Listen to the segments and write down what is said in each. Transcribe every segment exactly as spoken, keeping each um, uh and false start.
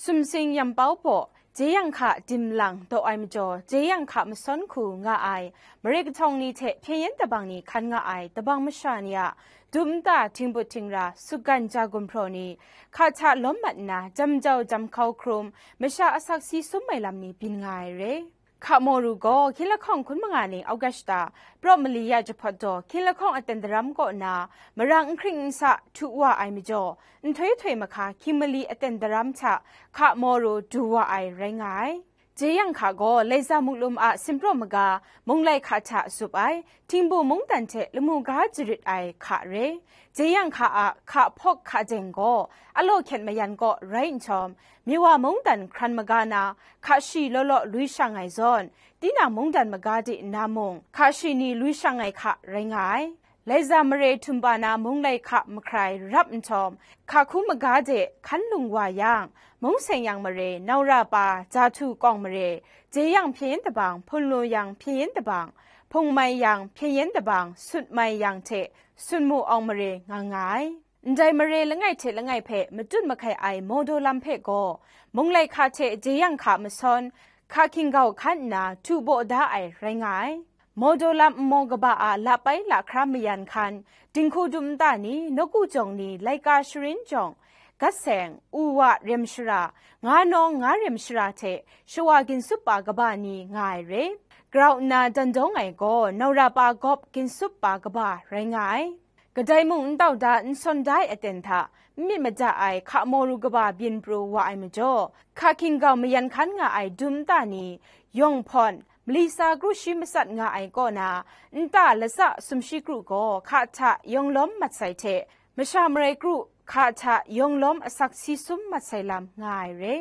Sumsing Yampau Baw, Jeyang Hka Dim Lang daw ai majaw, Jeyang Hka masawn hku nga ai, mare kahtawng ni hte hpyen yen dabang ni hkan nga ai dabang masha ni a dum nta, htingbut htingra, sutgan ja gumhpraw ni, hka hta lawm mat nna, jam jau jam hkau hkrum, masha asak si sum ai lam ni byin nga ai re. Hka Maw Ru gaw hkying lahkawng hkun manga ning August ta, Praw Mali ya jahpawt daw hkying lahkawng aten daram kaw na, marang n hkring n sa htu wa ai majaw, nhtoi htoi mahka hkying mali aten daram hta Hka Maw Ru du wa ai rai nga ai. Jeyang Hka gaw Laiza Munglum a Simpraw Maga Munglai Hka hta zup ai, Htingbu mungdan hte lamu ga jarit ai hka re. Jeyang Hka a hka hpawk hka deng gaw Alaw Hkyet Mayan kaw rai nhtawm, Miwa mungdan hkran maga na hka shi law law lui shang ai zawn, tinang mungdan maga de nna mung, hka shi ni lui shang ai hka rai nga ai. Laiza mare htum pa na Munglai Hka mahkrai rap nhtawm, hka hku maga de hkan lung wa yang, Mung Seng Yang mare, Naura pa, Jahtu Kawng mare, Jeyang Hpyen Yen Dabang, Hpunlu Yang Hpyen Yen Dabang, Hpung Mai Yang Hpyen Yen Dabang, Sut Mai Yang hte Sut Mu Awng mare nga nga ai. Ndai mare langai hte langai hpe matut mahkai ai Mawdaw lam hpe gaw, Munglai Hka hte Jeyang Hka masawn, hka hkinggau hkan nna htu baw da ai rai nga ai. Mawdaw lam nmaw kaba a lapai lahkra mayan hkan, dinghku dum nta ni, nawku jawng ni, laika sharin jawng, gat seng, u wa rem shara, nga nawng nga rem shara hte shawa ginsup pa kaba ni nga ai re. Grau nna dan dawng ai gaw, Naura pa Gawp ginsup pa kaba rai nga ai. Kadai mung n tau da, n sawn da ai aten hta n myit mada ai Hka Maw Ru kaba byin pru wa ai majaw, hka hkinggau mayan hkan nga ai dum nta ni, yawng hpawn, mali sa kru shi matsat nga ai kaw na, nta latsa sumshi kru gaw hka hta yawng lawm mat sai hte, masha marai kru hka hta yawng lawm asak si sum mat sai lam nga ai re.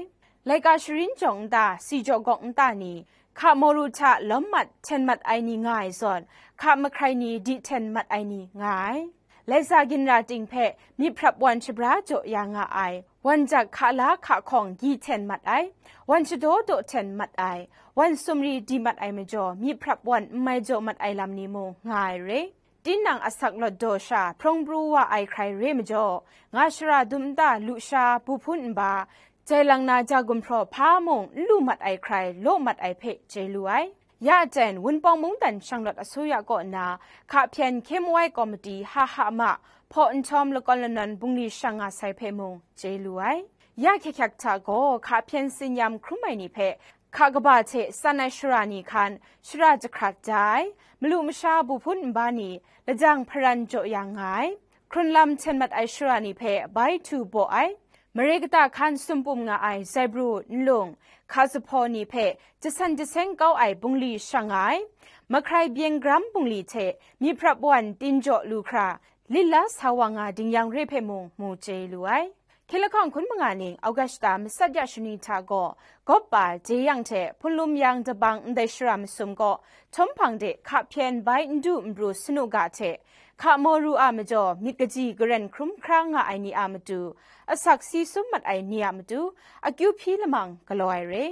Laika sharin jawng nta, si jaw gawk nta ni, hka maw ru hta lawm mat, hten mat ai ni nga ai zawn, hka mahkrai ni di hten mat ai ni nga ai. Laisa ginra ting hpe myit hprap wan shabra jaw ya nga ai, wan jak hka la hka hkawng gyi hten mat ai, wan shadaw daw hten mat ai, wan sumri di mat ai majaw, myit hprap wan n mai jaw mat ai lam ni mung nga ai re. Tinang asak lawt daw sha hprawng pru wa ai hkrai re majaw, nga shara dum nta lusha, buhpun nba, jai lang na ja gumhpraw hpa mung n lu mat ai hkrai law mat ai hpe chye lu ai. Ya aten, Wunpawng mungdan shanglawt asuya kaw na, hka hpyen hkye mawai komiti ha ha ma, hpaw nhtawm lakawn lanawn bungli shang nga sai hpe mung chye lu ai. Ya hkyahkyak hta gaw, hka hpyen tsinyam hkrum ai ni hpe, hka kaba hte san ai shara ni hkan, shara jahkrat da ai, malu masha buhpun nba ni, lajang hparan jaw ya nga ai, hkrunlam hten mat ai shara ni hpe bai htu baw ai, mare kata hkan sumpum nga ai zaibru, nlung, hka zuhpaw ni hpe jasan jaseng kau ai bungli shang nga ai, mahkrai byeng gram bungli hte myit hprap wan tin jaw lu hkra, lit la sa wa nga ding yang re hpe mung mu chye lu ai. Hkying lahkawng hkun manga ning Augusta matsat ya shani hta gaw, Gawp pa Jeyang hte Hpunlum Yang Dabang ndai shara masum kaw, htawm hpang de hka hpyen bai n du n pru sanu ga hte, hka maw ru a majaw myit kaji karen hkrum hkra nga ai ni a matu, asak si sum mat ai ni a matu, akyu hpyi lamang galaw ai re.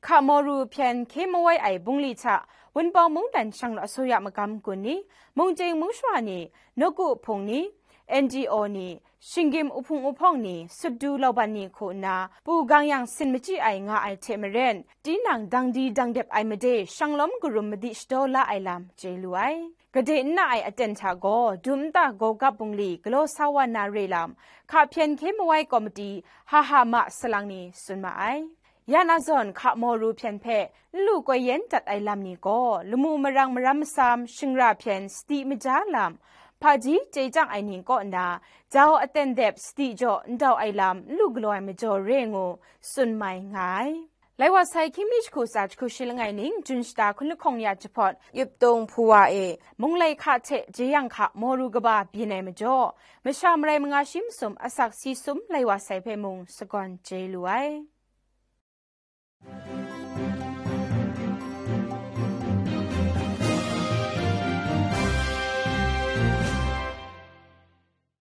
Hka maw ru hpyen hkye mawai ai bungli hta, Wunpawng mungdan shanglawt asuya magam gun ni, mungchying mungshawa ni, nawku hpung ni, N G O ni, shinggyim uhpung uhpawng ni, sutdu lauban ni hku nna, pu gang yang sin machyi ai nga ai hte maren, tinang dang di dang dep ai made, shanglawm karum madi shadaw la ai lam chye lu ai. Gade n na ai aten hta gaw, dum nta gawgap bungli galaw sa wa na re lam, hka hpyen hkye mawai komiti ha ha ma salang ni tsun ma ai. Ya na zawn, hka maw ru hpyen hpe n lu koi yen dat ai lam ni gaw, lamu marang maram masam, shingra hpyen sadi maja lam, hpaji chye chyang ai ni kaw na, jau aten dep sadi jaw n dau ai lam n lu galaw ai majaw re ngu, tsun mai nga ai. Lai wa sai hkying mi jahku tsa jahku shi langai ning, Jun shata hkun lahkawng ya jahpawt, Yuptung hpu wa e, Munglai hka hte Jeyang hka maw ru kaba byin ai majaw, masha marai manga shi masum asak si sum lai wa sai hpe mung sagawn chye lu ai.